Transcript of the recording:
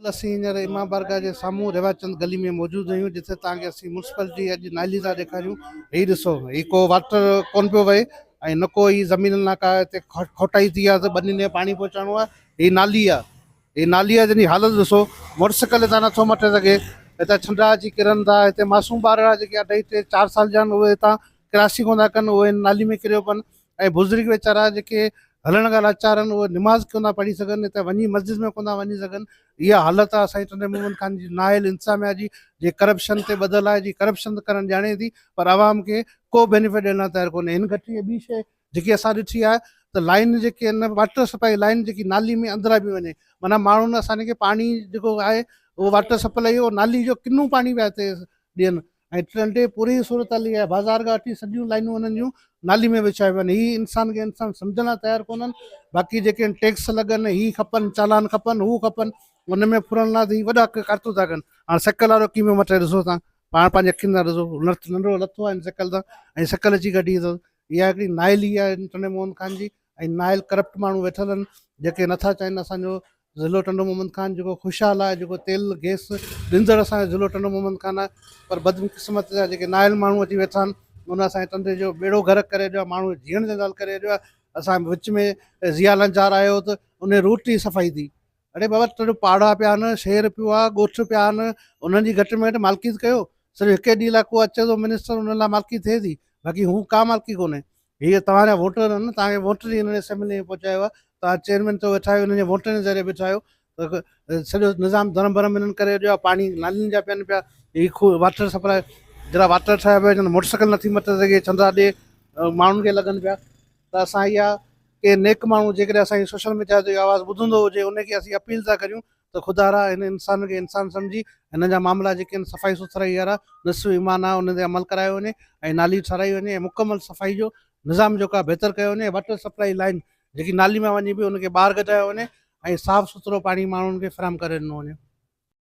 اسين هينئر امام بارگاهه جي سامهون رواچند گلي ۾ موجود آهيون جتي توهان کي اسين ميونسپلٽي اڄ نالي ٿا ڏيکاريون. هي ڏسو هي ڪو واٽر ڪون پيو وهي ۽ نه ڪو هي زمينن لاء ڪا هتي کوٽائي ٿي آهي ته ٻنين ۾ پاڻي پهچائڻو آهي. هي نالي آهي، هي نالي آهي جنهن جي حالت ڏسو، موٽر سائيڪل هتان نٿو مٽي سگهي، هتان ڇنڊا اچي ڪرن ٿا. هتي معصوم ٻارڙا جيڪي اڍائي ٽي چار سال جا آهن اهي هتان ڪراسنگ ڪون ٿا ڪن، اهي هن نالي ۾ ڪريو پن ۽ بزرگ ويچارا جيڪي هلڻ کان لاچار آهن اهي نماز ڪونه ٿا پڙهي سگهن، هتي وڃي مسجد ۾ ڪونه ٿا وڃي سگهن. اها حالت آهي اسان جي ٽنڊي محمد خان جي نااهل انتظاميا جي، جي ڪرپشن تي ٻڌل آهي، جي ڪرپشن ته ڪرڻ ڄاڻي ٿي پر عوام کي ڪو بينيفٽ ڏيڻ لاء تيار ڪونهي. هن گهٽي ۾ ٻي شيء جيڪي اسان ڏٺي آهي ته لائين جيڪي آهن واٽر سپلائي لائين جيڪي نالي ۾ اندران پئي وڃي، معنيٰ ماڻهن اسان کي پاڻي جيڪو آهي اهو واٽر سپلائي اهو نالي جو ڪنو پاڻي پيا هتي ڏين ۽ ٽنڊي پوري جي صورت حال اها آهي، بازار کان وٺي سڄيون لائينون انهن جون نالي ۾ وڇايون پيون آهن. هي انسان کي انسان سمجهڻ لاء تيار ڪونهن. باقي جيڪي آهن ٽيڪس لڳن، هي کپن، چالان کپن، هو کپن، ان ۾ ڦرڻ لاء ته هي وڏا ڪارتوس ٿا ڪن. هاڻ سيڪل وارو ڪيئن پيو مٽي ڏسو تان پاڻ پنهنجي اکين سان ڏسو، ننڍڙو لٿو آهي سيڪل تان ۽ سيڪل اچي ڪڍي اٿس. اها هڪڙي نااهلي آهي ٽنڊي محمد خان جي ۽ نااهل ڪرپٽ ماڻهو ويٺل آهن جيڪي نٿا چاهين اسان جو ضلعو ٽنڊو محمد خان جيڪو خوشحال آهي، جيڪو تيل گئس ڏيندڙ اسان جو ضلعو ٽنڊو محمد خان آهي پر بدقسمت جا جيڪي نااهل ماڻهو اچي ويٺا آهن ان اسان جي ٽنڊي جو ٻيڙو غرق ڪري ڇڏيو آهي، ماڻهو جيئڻ جنجال ڪري ڇڏيو آهي. اسان وچ ۾ ضياء لنجار آيو ته ان روٽ جي صفائي ٿي، اڙي بابا ٽنڊو پاڙا پيا آهن، شهر پيو آهي، ڳوٺ پيا آهن، انهن جي گهٽ ۾ گهٽ مالڪي ته ڪيو، صرف هڪ ڏينهن لاء ڪو اچي ٿو منسٽر ان لاء مالڪي ٿئي ٿي، باقي هو ڪا مالڪي ڪونهي. هي توهان جا ووٽر آهن، توهان کي ووٽ ڏئي انهن اسيمبلي ۾ پهچايو آهي، توهان چيئرمين ٿيو ويٺا آهيو، انهن جي ووٽن جي ذريعي ويٺا آهيو ته سڄو نظام درم برم انهن ڪري ڇڏيو آهي، پاڻي نالين جا پين پيا، هي کوهه واٽر سپلاء جهڙا واٽر ٺاهيا پيا وڃن، موٽر سائيڪل نٿي مٽي سگهي، ڇنڊا ڏي ماڻهن کي لڳن پيا ته اسان اها ڪنهن نيڪ ماڻهو جيڪڏهن اسان جي سوشل ميڊيا تي آواز ٻڌندو هجي ان کي اسين اپيل ٿا ڪريون ته خدارا هن انسان کي انسان سمجهي هنن جا معاملا جيڪي آهن صفائي سٿرائي وارا نصف ايمان آهي ان تي عمل ڪرايو وڃي ۽ نالي ٺهرائي وڃي ۽ مڪمل صفائي جو نظام جيڪو آهي بهتر ڪيو وڃي ۽ واٽر سپلائي لائين جيڪي نالي مان وڃي پئي ان کي ٻاهر ڪڍايو وڃي ۽ صاف سٿرو پاڻي ماڻهن کي فراهم ڪري ڏنو وڃي.